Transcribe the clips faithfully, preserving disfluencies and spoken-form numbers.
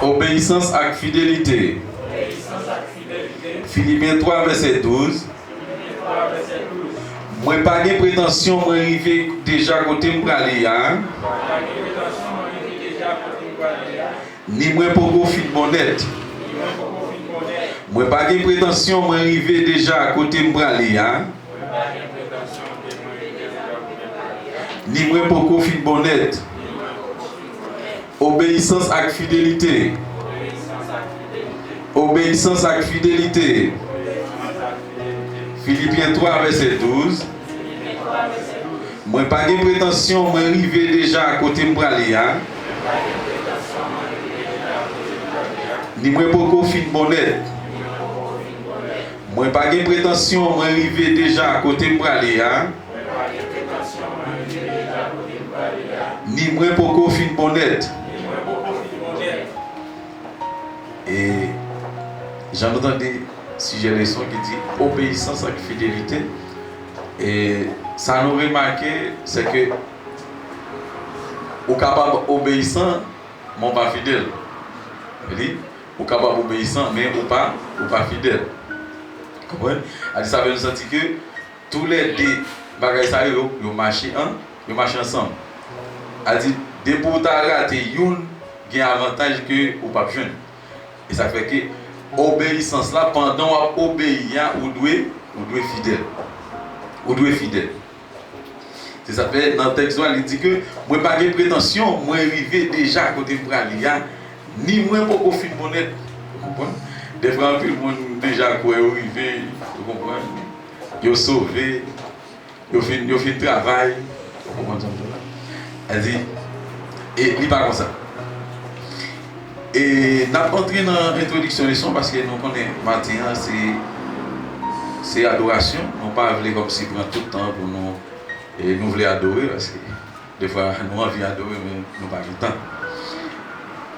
Obeyisans ak fidelite. Filipyen twa, vèsè douz. Mwen pa gen pretansyon mwen rive deja kote m prale a, ni mwen poko fin bon nèt. Mwen pa gen pretansyon mwen rive deja kote m prale a, ni mwen poko fin bon nèt. Obeyisans ak fidelite. Obeyisans ak fidelite. Filipyen twa, vèsè douz. Mwen pa gen pretansyon mwen rive deja kote m prale a, ni mwen poko fin bon nèt. Mwen pa gen pretansyon mwen rive deja kote m prale a, ni mwen poko fin bon nèt. E jan nou tande sijè leson ki di obeyisans ak fidelite, e sa nou remake, se ke ou kapab obeyisan, men w pa fidèl. Li, ou kapab obeyisan, men ou pa, ou pa fidèl. Konprann? Sa di, sa fè nou santi ke toulède bagay sa yo, yo, yo mache an, yo mache ansanm. Sa di, depi w ta rate youn, gen avantaj ke ou p ap jwenn. E sa k fè ke obeyisans la, pandan w ap obeyi a, ou dwe, ou dwe fidèl. Ou dwe fidèl. Se sa k fè nan tèks la, li di ke mwen pa gen pretansyon mwen rive deja kote m prale a, ni mwen poko fin bon nèt. Ou konprann? Defwa, anpil moun deja kwè yo rive, ou konprann? Yo sove, yo fin, yo fin travay. Ou konprann sa m di la? Sa di, e li pa konsa. E n ap antre nan entwodiksyon leson, paske nou konnen maten an se, se adorasyon. Nou pa vle kòmsi pran tout tan pou nou, e nou vle adore, paske defwa nou anvi adore, men nou pa gen tan.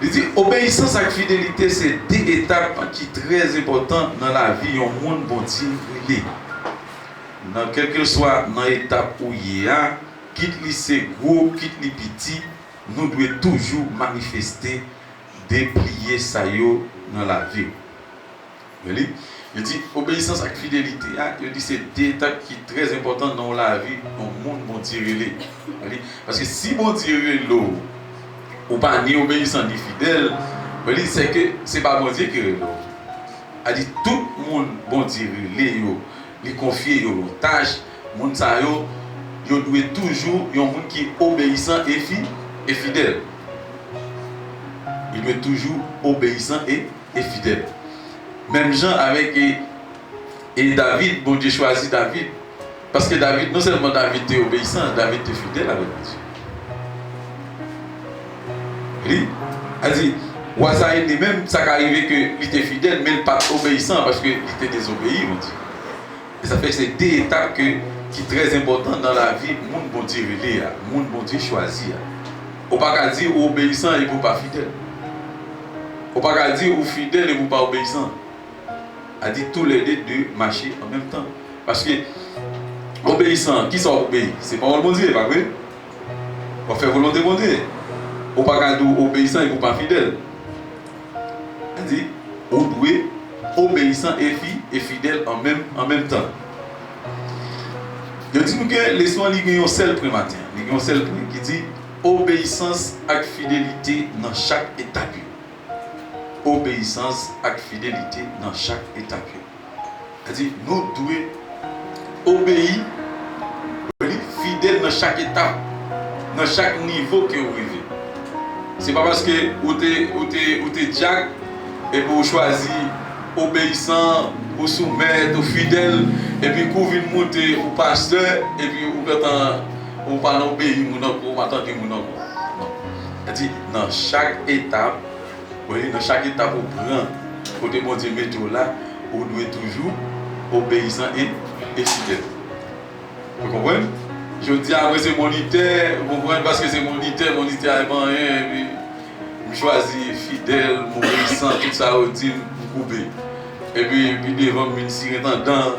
Li di, obeyisans ak fidelite se de etap ki trè enpòtan nan lavi yon moun Bondye rele. Nan kèlkeswa nan etap ou ye a, kit li se gwo, kit li piti, nou dwe toujou manifeste de pliye sa yo nan lavi w. Li, li di, obeyisans ak fidelite a, yo di se de etap ki trè enpòtan nan yon lavi yon moun Bondye rele. Li, paske si Bondye rele w, ou pa ni obeyisan ni fidèl, li, se ke se pa Bondye ki rele w. Sa di, tout moun Bondye rele yo, li konfye yo yon tach, moun sa yo, yo dwe toujou yon moun ki obeyisan e fi, e fidèl. Li dwe toujou obeyisan e, e fidèl. Menm jan avèk, e, e David, Bondye chwazi David. Paske David, non sèlman David te obeyisan, David te fidèl avèk Bondye. Li, sa di, wa Sayil li menm, sa ka rive ke li te fidèl, men li pa t obeyisan paske li te dezobeyi Bondye. E sa fè se de etap ke, ki trè enpòtan nan lavi moun Bondye rele a, moun Bondye chwazi a. Ou pa ka di ou obeyisan epi ou pa fidèl. Ou pa ka di ou fidèl epi ou pa obeyisan. Sa di toulède de mache an menm tan. Paske obeyisan, kisa w ap obeyi? Se pawòl Bondye, pa vre? W ap fè volonte Bondye. Ou pa ka di w obeyisan epi w pa fidèl. Sa di, ou dwe obeyisan e fi, e fidèl an menm, an menm tan. Yo di nou ke leson an li gen yon sèl pwen maten an. Li gen yon sèl pwen ki di obeyisans ak fidelite nan chak etap yo. Obeyisans ak fidelite nan chak etap yo. Sa di, nou dwe obeyi, li fidèl nan chak etap, nan chak nivo ke ou rive. Se pa paske ou te, ou te, ou te dyak, epi ou chwazi obeyisan, ou soumèt, ou fidèl, epi kou vin moute, ou pastè, epi ou gentan, ou pa nan obeyi moun ankò, ou pa tande moun ankò. Non. Sa di, nan chak etap, wi, nan chak etap ou pran, kote Bondye mete w la, ou dwe toujou obeyisan e, e fidèl. Ou konprann? Jodi a, mwen se monitè, ou konprann, paske se monitè, monitè a e pa anyen, epi m chwazi fidèl, m obeyisan, tout sa yo di m, m koube. Epi, pi devan, m vin sirentandan,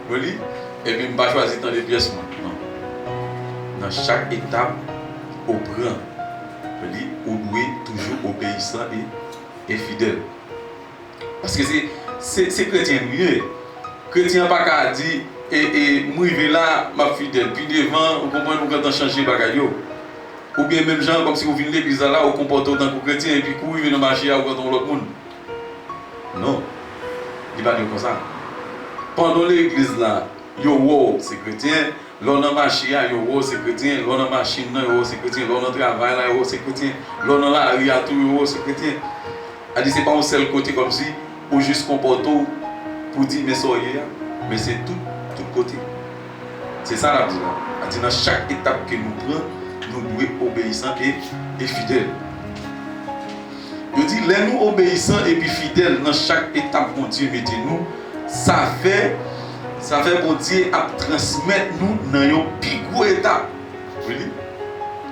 wi, epi m pa chwazi tande pyès moun. Non. Nan chak etap, ou pran. Li, ou dwe toujou obeyisan e, e fidèl. Paske se, se, se kretyen nou ye. Kretyen an pa ka di, e, e, m rive la, m ap fidèl. Pi devan, ou konprann, ou gentan chanje bagay yo. Oubyen menm jan, kòmsi ou vin legliz la, la, ou konpòte w tankou kretyen, epi kou w rive nan mache a, ou gentan yon lòt moun. Non. Li pa dwe konsa. Pandan w legliz la, yo wè w se kretyen. Lè w nan mache a, yo wè w se kretyen. Lè w nan machin nan, yo wè w se kretyen. Lè w nan travay la, yo wè w se kretyen. Lè w nan lari a tou, yo wè w se kretyen. A di, se pa yon sèl kote kòmsi ou jis konpòte w pou di, men sa w ye a. Men se tout, tout kote. Se sa l ap di la. A di, nan chak etap ke nou pran, nou dwe obeyisan e, e fidèl. Yo di, lè nou obeyisan epi fidèl nan chak etap Bondye mete nou, sa fè, sa fè Bondye ap transmèt nou nan yon pi gwo etap. Wi, li.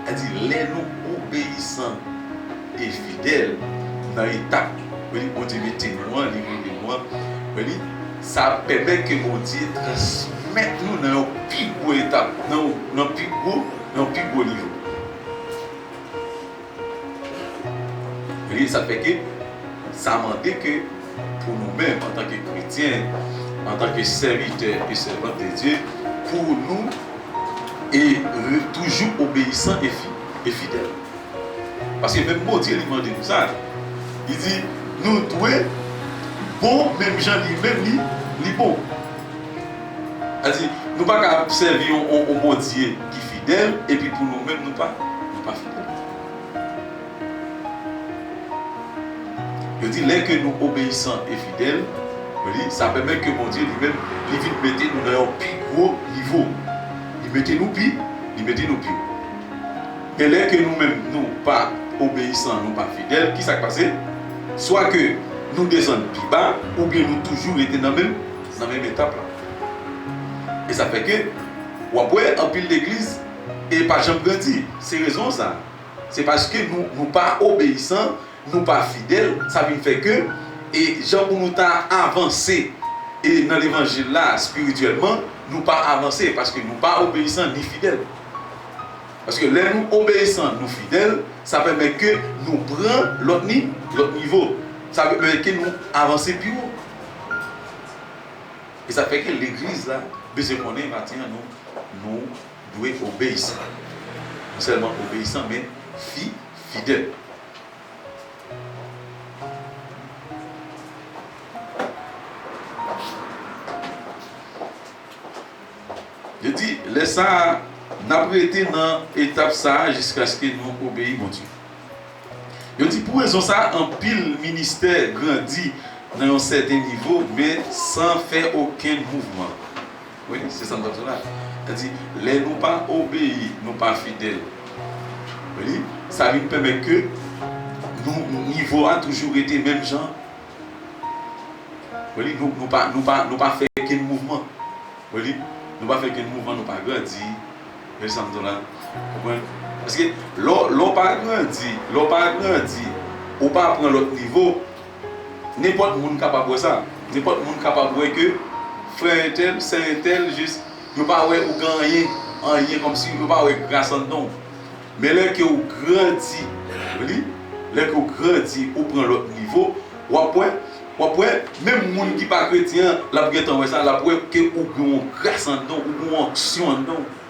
Sa di, lè nou obeyisan e fidèl nan etap, wi, li, Bondye mete nou an, li rele nou an, wi, li, sa ap pèmèt ke Bondye transmèt nou nan yon pi gwo etap, nan, nan pi gwo, nan yon pi gwo nivo. Wi, sa fè ke sa mande ke pou nou menm, antanke kretyen, antanke sèvitè e sèvant de Dye, pou nou e re-, toujou obeyisan e fi-, e fidèl. Paske menm Bondye li mande nou sa. Li di, nou dwe bon menm jan li menm li, li bon. Sa di, nou pa ka ap sèvi yon, yon, yon Bondye ki fidèl, epi pou nou menm nou pa, nou pa fidèl. Yo di, lè ke nou obeyisan e fidèl, wi, sa pèmèt ke Bondye li menm, li vin mete nou nan yon pi gwo nivo. Li mete nou pi, li mete nou pi wo. Men lè ke nou menm, nou pa obeyisan, nou pa fidèl, ki sa k pase? Swa ke nou desann pi ba, oubyen nou toujou rete nan menm, nan menm etap la. E sa fè ke w ap wè anpil legliz e pa janm grandi. Se rezon sa. Se paske nou, nou pa obeyisan, nou pa fidèl, sa vin fè ke, e jan pou nou ta avanse, e nan levanjil la, espirityèlman, nou pa avanse, paske nou pa obeyisan ni fidèl. Paske lè nou obeyisan, nou fidèl, sa pèmèt ke nou pran lòt ni-, lòt nivo. Sa pèmèt ke nou avanse pi wo. E sa fè ke legliz la bezwen konnen maten an nou, nou dwe obeyisan. Non sèlman obeyisan, men fi-, fidèl. Yo di, lè sa a, n ap rete nan etap sa a jiskaske nou obeyi Bondye. Yo di, pou rezon sa a, anpil ministè grandi nan yon sèten nivo, men san fè okenn mouvman. Wi, se sa m t ap di w la. Sa di, lè nou pa obeyi, nou pa fidèl. Wi, sa vin pèmèt ke nou, nivo a toujou rete menm jan. Wi, nou, nou pa, nou pa, nou pa fè okenn mouvman. Wi, nou pa fè okenn mouvman, nou pa grandi. Wi, sa m di w la. Konprann? Paske lè w, lè w pa grandi, lè w pa grandi, ou pa pran lòt nivo, nenpòt moun kapab wè sa. Nenpòt moun kapab wè ke frè entèl, sè entèl, jis, yo pa wè ou gen anyen, anyen kòmsi yo pa wè gras anndan w. Men lè ke w grandi, wi, lè ke w grandi, ou pran lòt nivo, w ap wè, w ap wè, menm moun ki pa kretyen an, l ap gentan wè sa, l ap wè ke ou gen yon gras anndan w, ou gen yon onksyon anndan w.